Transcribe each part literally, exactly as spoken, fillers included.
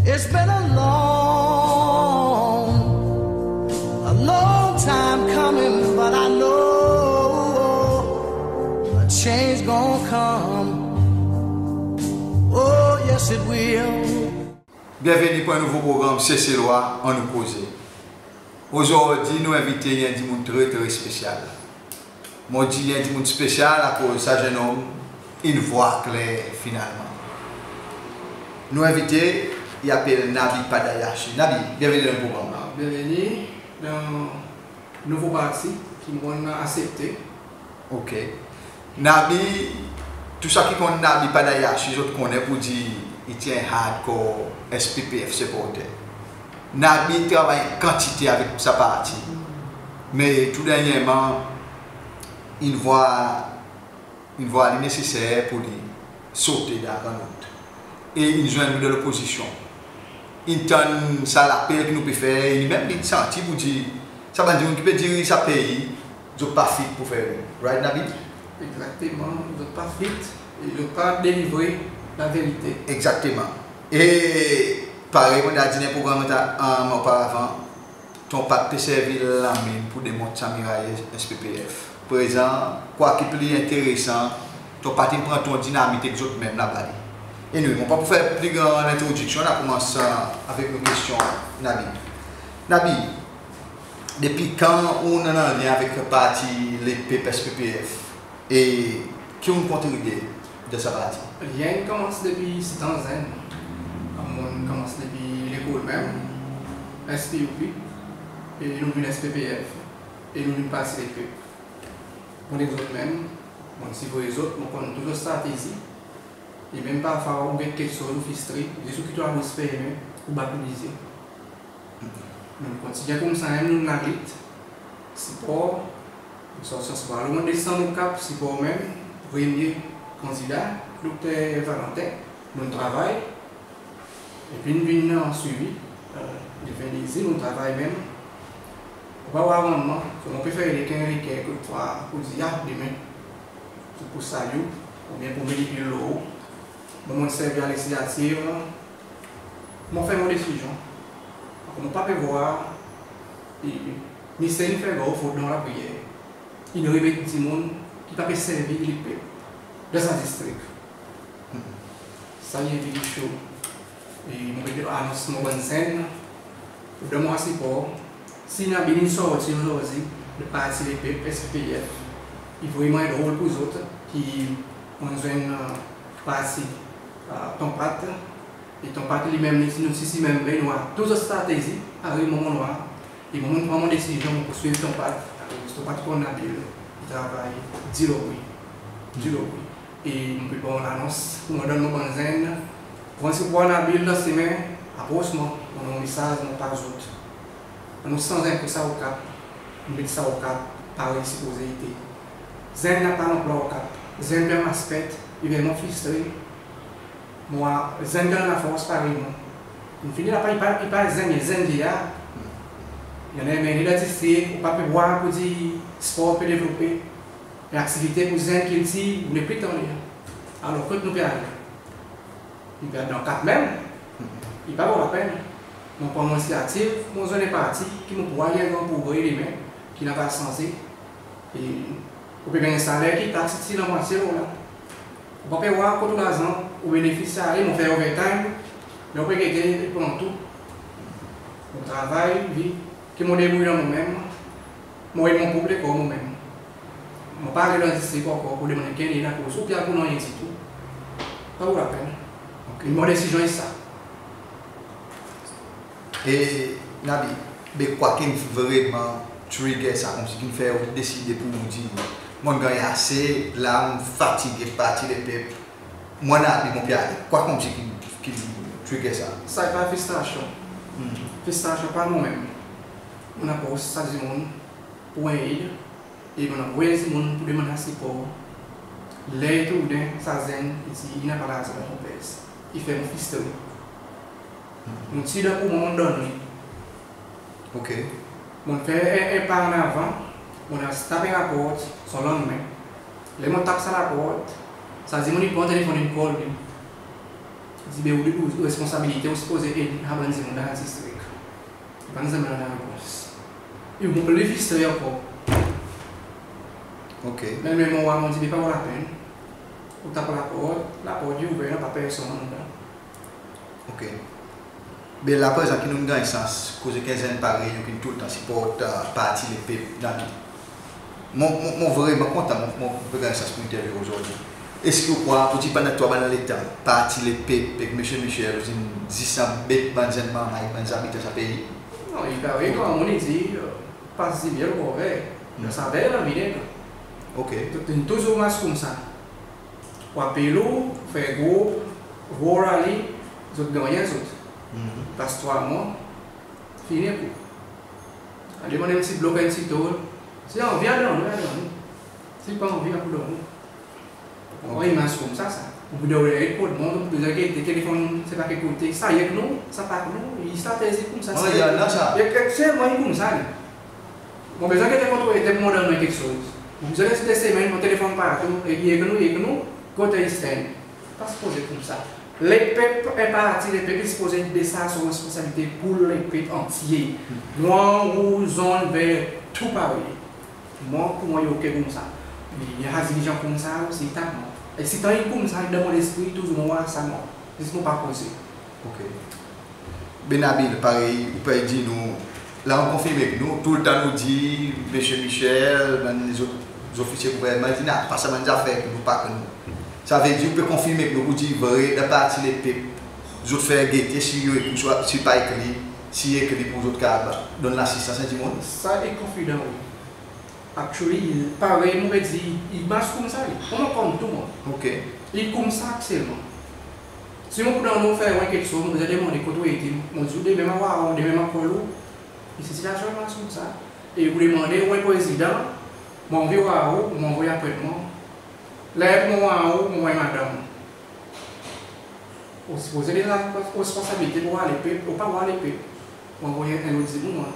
It's been a long, a long time coming, but I know a change gonna come. Oh, yes, it will. Byenveni pour en nouvo progranm Seselwa Annou Koze. Ozordi nou envite en dimoun tre, tre spesyal. Mon dir en dimoun spesyal akoz sa zennonm in vwar kler finalman. Nou envite i apel Nabi Padayashi. Nabi, byenveni dan progranm. Byenveni dan nouvo parti ki mon'n aksepte. Ok. Nabi, tou sa ki konn Nabi Padayashi, zot konnen pour dir i ti en hardcore S P P F siporter. Nabi travay kantite avek sa parti. Me tou dernyerman, in vwar, in vwar li neseser pour li sote dan Grand Route. E in zwenn nou dan lopozisyon. In tann sa lapel ki nou pe fer, e li menm li santi pour dir, sa bann dimoun ki pe dirij sa pei, zot pa fit pour fer li. Right, Nabi? Egzakteman, zot pa fit, e zot pa delivre laverite. Egzakteman. E parey mon ti a dir dan progranm oparavan, ton pa pe servi lanmenm pour demont sa miray S P P F. Prezan, kwa ki pli enteresan, ton pa ti pran ton dinamit ek zot menm laba li. Anyway, mon pa pou fer pli gran lentrodiksyon, nou a konmans avek nou kestyon, Nabi. Nabi, depi kan ou'n annan lyen avek parti Lepep, S P P F, e ki ou'n kontribye dan sa parti? Lyen in konmans depi sitan zenn. Mon konmans depi lekol menm, S P U P, e nou vin S P P F, e nou vin Parti Lepep. Mon ek zot menm, mon sivey zot, mon konn tou zot stratezi. E menm parfwa ou get keksoz ou fristre, zis ou kit ou labous fermen, ou bat ou lizye. Nou'n kontinyen koumsa, nou'n lalit. Sipor, sorti Anse Boileau, mon desann Okap, sipor menm, premye kandida, Dokter Valentin, nou'n travay. Epi nou'n vin swivi, e, defen lezil, nou'n travay menm. Ou pa war rannman, so mon pe fer li ek en leker kekfwa pour dir, a, demen, se pour salye ou, oubyen pour met lepil lo ou. Bon, mon servi a lezislativ, mon fer mon desizyon. Akoz mon pa pe war, e, Mister in fer gro fot dan lapriyer. In remet dimoun ki pa pe servi lepep dan sa distrik. Sa i en big issue. E mon pe anons mon bann zenn, donn mwan sipor. Si Nabi in sorti ozordi dan Parti Lepep, S P P F, i vreman drol pour zot ki mon'n zwenn, e, parti, e, Ton Pat. E Ton Pat li menm, li ti, nou ti, ti menm, be nou war tou zot stratezi, parey mwan mon war. E mwan mon'n pran mon desizyon, mon pou swiv Ton Pat, akoz Ton Pat konn Nabil, i travay dir lo bri, dir lo bri. E mon pe fer lanons pour mwan donn mon bann zenn, wan si ou war Nabil dan semen, apros mwan, mon donn mwan mesaz, mon pa zot. Annou sanz en pe sa Okap, nou met sa Okap parey sipoze ete. Zenn napa lanplwa Okap, zenn pe anmas pert, i vreman fristre. Mwan, zenn i annan lafors parey mwan. Nou'n fini la, pa, pa, pa zenn, zenn i la. I annan en mannyer dan distrik, ou pa pe war pour dir spor pe devlope, en aktivite pour zenn, kiltir, ou nepli tann li. Alor, kot nou pe ale? Nou pe al dan Okap menm? I pa vo lapenn. Mon pran mon inisyativ, mon zwenn en parti ki mon pou war en gran progre demen, ki nou ava sanze. E ou pe ganny saler ki taks ti lanmwatye lo la. Ou pa pe war kot ou larzan, ou benefis ale, mon fer overtime, me ou pe gete, i pran tou. Mon travay, vi, ki mon debrouy dan mon menm, mon ed mon pwop lekor mon menm. Mon pa ale dan distrik ankor pour demann kenn ed akoz ou pe al pour nanryen ditou. Pa vo lapenn. Ok. Mon desizyon i sa. E Nabi, be kwa ki'n vreman trigger sa, konmsi ki'n fer ou deside pour ou dir, mon'n ganny ase, la mon fatige Parti Lepep, mwan Nabi mon pe ale. Kwa konmsi ki'n, ki'n trigger sa? Sa i pa fristrasyon. Hmm. Fristrasyon pa mon menm. Mon'n apros sa dimoun pour en ed, e mon'n anvoy dimoun pour demann sipor. Ler i tournen, sa zenn i dir i napa larzan dan son pers. I fer mon fristre. Mon tir dan pour mwan, mon donn li. Ok. Mon fer en, en pa an avan, mon al tap en laport son lannmen. Ler mon tap sa laport, sa dimoun i pran telefonn, in kol li. Dir, be ou, ou, ou responsabilite, ou sipoze ed sa bann dimoun dan sa distrik. Pa nou zanmen annan repons. E ou pe lev istri ankor. OK. Menm, menm mwan mon dir, be pa vwar lapenn. Ou tap laport, laport i ouver, napa personn andan. OK. Be la prezan ki nou'n ganny sans koz ek en zenn parey ou ki'n toultan siport, e, Parti Lepep dan tou. Mon, mon, mon vreman kontan, mon, mon pe ganny sans pour entervyou'w ozordi. Eski ou krwar pour dir pandan trwa bann letan, Parti Lepep ek Msye Michel, ou dir zis anbet bann zenn marmay, bann zabitan sa pei? Non, i parey ki mon dir, e, pas dimen lo korvey, dan sa ver dan vineg. OK. Zot in touzour mars koumsa. Ou apel ou, fer group, gro rali, zot gannyen zot. Pas trwa mwan, fini kou. Al demann en pti blok, en pti tol. Si anvi al donn ou, al donn ou. Si pa anvi, pa pou donn ou. Ou konpran, i mars koumsa sa. Ou pou donn ou kot mond, ou pou bezwen gete telefon, se pa ki kote. Sa i ek nou, sa pa ek nou, i stratezi koumsa. Non, i annan sa. I ek, ek selman i koumsa li. Mon bezwen gete kontroler tel mond annan keksoz. Mon bezwen reste de semenn, mon telefon partou, e i ek nou, i ek nou, kote i stand. Pa sipoze koumsa. Lepep, en parti lepep, i sipoze desarz son responsabilite pour lepep antye. Nwanr, rouz, zonn, ver, tou parey. Mwan, pour mwan i OK koumsa. Me i annan dirijan koumsa osi, i tap mwan. E sitan i koumsa dan mon lespri, touzour mon war sa mwan. Zis mon pa koze. OK. Be Nabil, parey ou pe dir nou, la ou konfirm ek nou, toultan nou dir Msye Michel, bann lezot zofisye gouvernman, i dir, non, pa sa bann zafer ki nou pa konn. Savedir ou pe konfirm ek nou pour dir vre, dan Parti Lepep, zot fer gete si i ek li, swa si pa ek li, si i ek li pour zot kapab donn lasistans en dimoun? Sa i konfidan, wi. Actually, parey mon pe dir, i mars koumsa li. Konman konn tou mwan. OK. I koumsa aktyelman. Si mon pou donn ou fer en keksoz, mon bezwen demande kot ou ete. Mon dir ou demen mon a war ou, demen mon a call ou. E sityasyon i mars koumsa. E ou demande ou en prezidan, mon anvi war ou, mon anvoy apwentman. Ler mon war ou, mon anvoy madanm. Ou sipoze li annan responsabilite pour war lepep, ou pa war lepep. Ou anvoy en lot dimoun.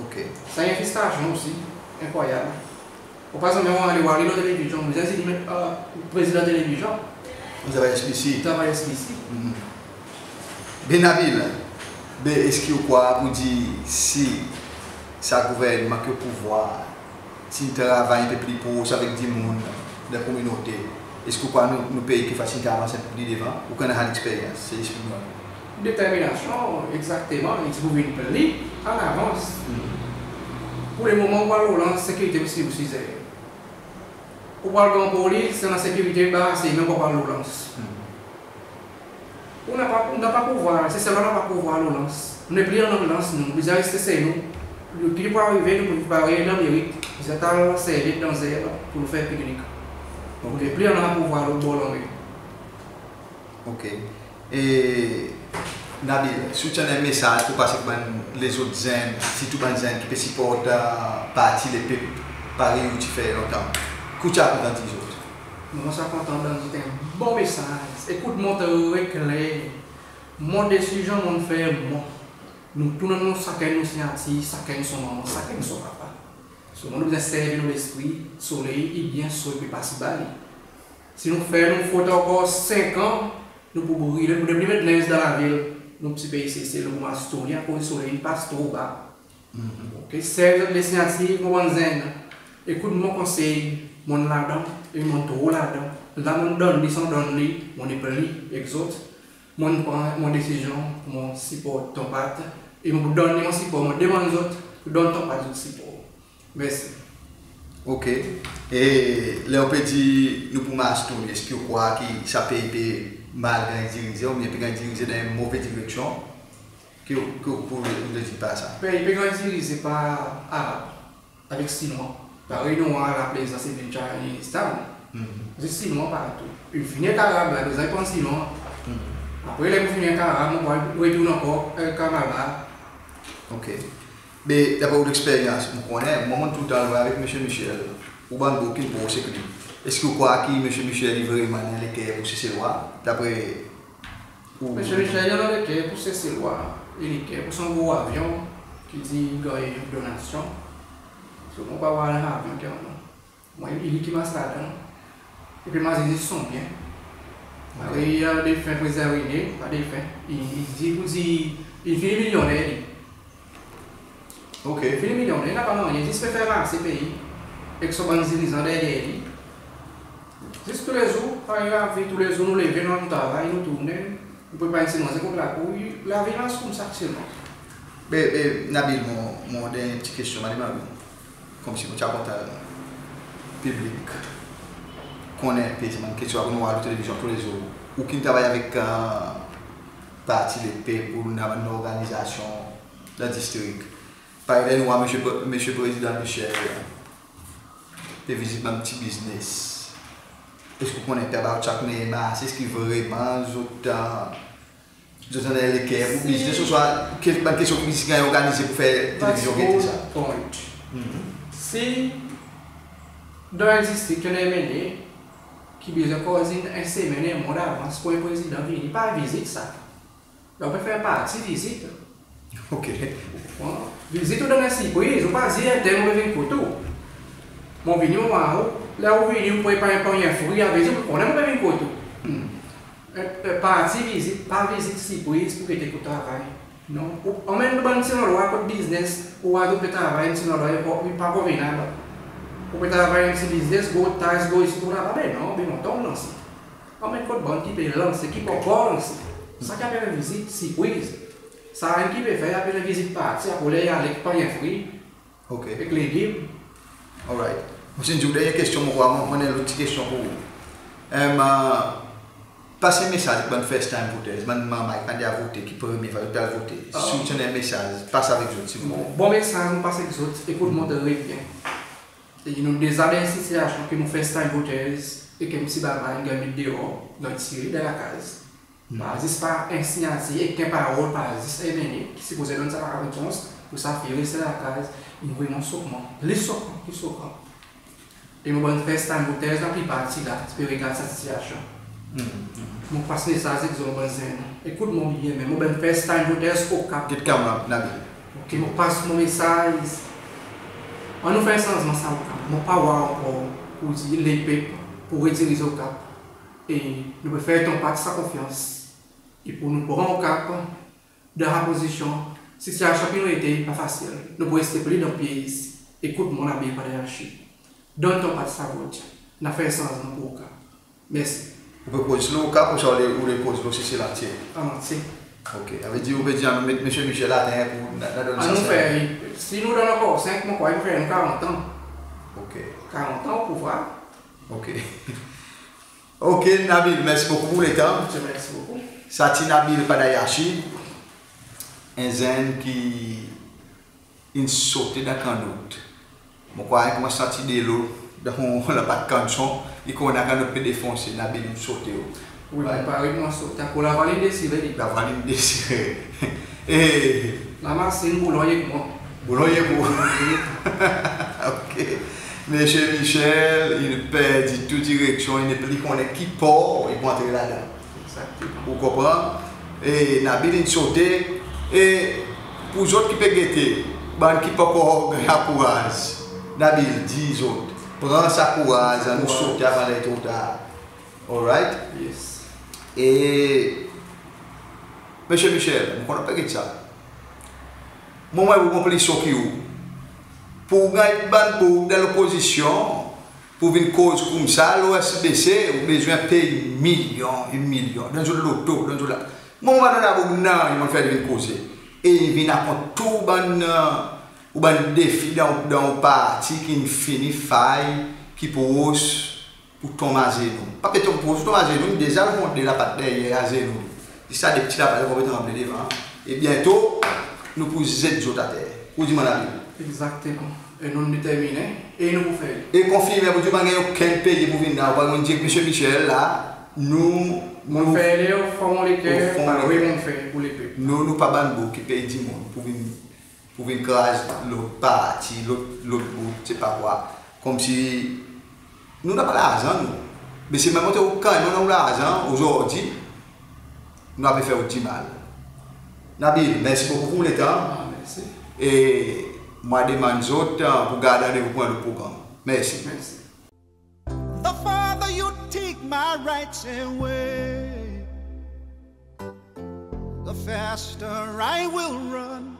OK. Sa i en fristrasyon osi, enkrwayab. Ou pa zanmen war li, war li lo televizyon, ou bezwen dir li, me, e, prezidan televizyon. Ou travay SBC. Travay SBC. Be Nabil, be eski ou krwar pour dir si sa gouvernman ki o pouvwar ti'n travay en pe pli pros avek dimoun dan kominote, eski ou krwar nou, nou pei ki fasil ti avanse pli devan? Ou konn sa leksperyans, se eksplik mwan. Determinasyon, egzakteman, i ti pou vin pli an avans. Pour le moman, ou al lo lans, sekirite osi, osi zer. Ou al Grand Polis, se lasekirite, ba se menm ou al lo lans. Ou napa, ou napa pouvwar, Seselwa napa pouvwar lo lans. Nou nepli annan lans nou, nou bezwen reste se nou. Ki pou arive, nou pou parey Amerik, bezwen al servi danze pour nou fer piknik. Nou nepli annan pouvwar lot bor lanmè. OK. E Nabil, si ou ti annan en mesaz pour pas ek bann lezot zenn, sirtou bann zenn ki pe siport, e, Parti Lepep, parey ou ti fer lontan, ki ou ti a kontan dir zot? Mwan, mon ti a kontan donn zot en bon mesaz. Ekout mwan tre kler. Mon desizyon mon'n fer mwan. Nou tou nou annan sakenn nou sinyatir, sakenn son manman, sakenn son papa. So, nou bezwen servi nou lespri, soley i byen so, i pe pas ba li. Si nou fer nou fot ankor senk an, nou pou brile, nou pou nepli met lenz dan lavil. Nou pti pei Sesel, nou pou mars tournen akoz soley i pas tro ba. OK, servi zot lesinyativ, mon bann zenn. Ekout mon konsey, mon'n ladan, e mon'n tro ladan. La mon'n donn li, san donn li, mon nepli ek zot. Mon'n pran mon desizyon pour mon siport Ton Pat, e mon pou donn li mon sipor, mon demann zot pour donn Ton Pat zot sipor. Mersi. OK. E ler ou pe dir nou pou mars tournen, eski ou krwar ki sa pei pe mal ganny dirize oubyen pe ganny dirize dan en move direksyon? Ki, ki, ki ou le dir par sa? Pei pe ganny dirize par Arab avek Sinwan. Parey nou war la Plaisance, se vin Chinese Town. Zis Sinwan partou. I vin ek Arab la, deza i pran Sinwan. Apre ler ou fini ek Arab, ou pou retourn ankor, e, Kamaba. OK. Be dapre ou leksperyans, ou konnen, mwan mon'n toultan travay avek Msye Michel, ou bann boug ki'n pros ek li. Eski ou krwar ki Msye Michel i vreman annan leker pour Seselwa, dapre ou? Msye Michel i annan leker pour Seselwa, e leker pour son gro avyon ki dir i ganny donasyon. So mon pa war dan avyon ki annan. Mwan, i li ki mars ladan. I pe mars zis son byen. Parey defen Prezidan René, pa defen, i, i dir pour dir i fini milyonner li. OK. Fini milyonner, napa nanryen, zis pe fer marse pei ek son bann dirizan deryer li. Zis toulezour, parey lavi, toulezour nou leve, nou al travay, nou tournen, nou prepar en pti manze kot lakour, lavi i mars koumsa aktyelman. Be, be, Nabil, mon, mon dernyen pti kestyon, mon a demann ou. Konmsi mon ti a kontan piblik konnen en pe, se bann kestyon ki nou war lo televizyon toulezour. Ou ki'n travay avek, e, Parti Lepep, ou dan bann lorganizasyon dan distrik. Parey nou war Msye Pre-, Msye Prezidan Michel pe vizit bann pti biznes. Eski ou konnen pe about sa, konnen, eski vreman zot, e, zot annan leker pour biznes, ouswa kek bann kestyon pour biznes ki ganny organize pour fer televizyon gete sa? That's a good point. Si dan en distrik ki annan MNA ki bezwen koz en semenn, en mwan davans pour en prezidan vini, pa vizit sa. Donk, ou pe fer parti vizit. OK. Bon, vizit ou donn en sirpriz, ou pa dir, e, tel mon pe vin kot ou. Mon vini, mon war ou, ler ou vini, ou prepar en pannyen fri, a vedir ou konnen mon pe vin kot ou. Hmm. E, e, parti vizit, pa vizit sirpriz pour gete kot ou travay. Non. Ou, ou anmenn bann pti landrwa kot biznes, ou war zot pe travay, pti landrwa, i pa, i pa konvenab. Ou pe travay en pti biznes, gro taks, gro isi, gro laba, be non, be non, tonm non si. Anmenn kot bann ki pe lanse, ki pa ankor lanse. Sa ki apel en vizit sirpriz. Sa enn ki pe fer, apel en vizit parti, apre ler i ale ek pannyen fri. OK. Ek legim. Alright. Mon ti dir ou dernyen kestyon, mon krwar mon, mon annan en lot pti kestyon pour ou. Em, e, pas en mesaz bann first time voters, bann manrmay ki pa ti a vote, ki premye fwa zot pe al vote. Si ou ti annan en mesaz, pas avek zot, silvouple. Bon, bon mesaz, mon pas ek zot, ekout mwan tre byen. E nou deza dan en sitiyasyon ki nou first time voters, e ki en pti baba in ganny met deor, ganny tire dan lakaz. Hmm. Pa zis par en sinyatir, ek en parol, pa zis en minit, ki sipoze donn sa lakonfyans, pour sa fer reste lakaz, in vreman sokman. Pli sokman, pli sokman. E mon bann first time voters, laplipar ti la, ti pe regard sa sitiyasyon. Hmm, hmm. Mon pas mesaz ek zot, mon bann zenn. Ekout mwan byen, me mon bann first time voters Au Cap. Get kamera, Nabil. OK, mon pas mon mesaz. Annou fer sanzman sa Au Cap. Mon pa war ankor pour dir lepep pour rediriz Au Cap. E nou pe fer Ton Pat sa konfyans. E pour nou pran Au Cap dan sa pozisyon, sitiyasyon ki nou ete pa fasil. Nou pou reste pli dan pyez. Ekout mwan, Nabil Padayachi. Donn Ton Pat sa vot. Annou fer sanzman pour Au Cap. Mersi. Ou pe koz lo Au Cap ouswa ou le, ou le koz lo Seselwa antye? An antye. OK. Sa i vedir ou pe dir annou met Msye Michel ater pour nou, nou donn sa. Annou fer, si nou donn ankor senk, mon krwar i pou fer nou karant an. OK. Karant an o pouvwar. OK. OK, Nabil, mersi bokou pour letan. Mersi bokou. Sa ti Nabil Padayachi, en zenn ki in sote dan kannot. Mon krwar ki mon santi delo dan mon lapat kannson, i konnen kannot pe defonse, Nabil in sote. Wi, mon pare pour mon sote. Akoz lavwal in desire li. Lavwal in desire. E lamasin boulon i ek mwan. Boulon i ek mwan. OK. Msye Michel, in perdi tou direksyon, i nepli konnen ki por i pou antre ladan. Egzakteman. Ou konpran? E Nabil in sote, e pour zot ki pe gete, bann ki pa ankor ganny ankouraz, Nabil, dir zot, pran sa kouraz, annou sote avan ler tro tar. Alright? Yes. E Msye Michel, mon kontan pe get sa. Mwan, mon pli so ki ou. Pour ou ganny bann boug dan lopozisyon pour vin koz koumsa lo SBC, ou bezwen pey milyon e milyon. Donn zot loto, donn zot la. Mwan, mon pa donn sa boug nanryen, mon fer li vin koze. E i vin rakont tou bann, e, ou bann defi dan, dan ou parti ki'n fini fay, ki pros pour tonm azenou. Pa pe tonm, pros pour tonm azenou, deza lo mond de lapat deryer azenou. Zis sa de pti lapat i pe tranble devan. E byento, nou pou zet zot ater. Ou dir mon, Nabil? Egzakteman. E nou determinen, e nou pou fer li. E konfirmen pour dir pa ganny okenn peye pour vin la, ou pa ganny dir Msye Michel la, nou, nou fer li o fon leker, o fon leker. Parey mon fer pour lepep. Nou, nou pa bann boug ki pey dimoun pour vin pour vin kraz lot parti, lot, lot boug, se pa kwa. Konmsi nou napa larzan nou. Me si menm ou ti annan larzan ozordi, nou a pe fer ou dimal. Nabil, mersi bokou pour letan. A, mersi. E mon a demann zot, e, pour gard randevou pour en lot progranm. Mersi. Mersi. The farther you take my rights away. The faster I will run,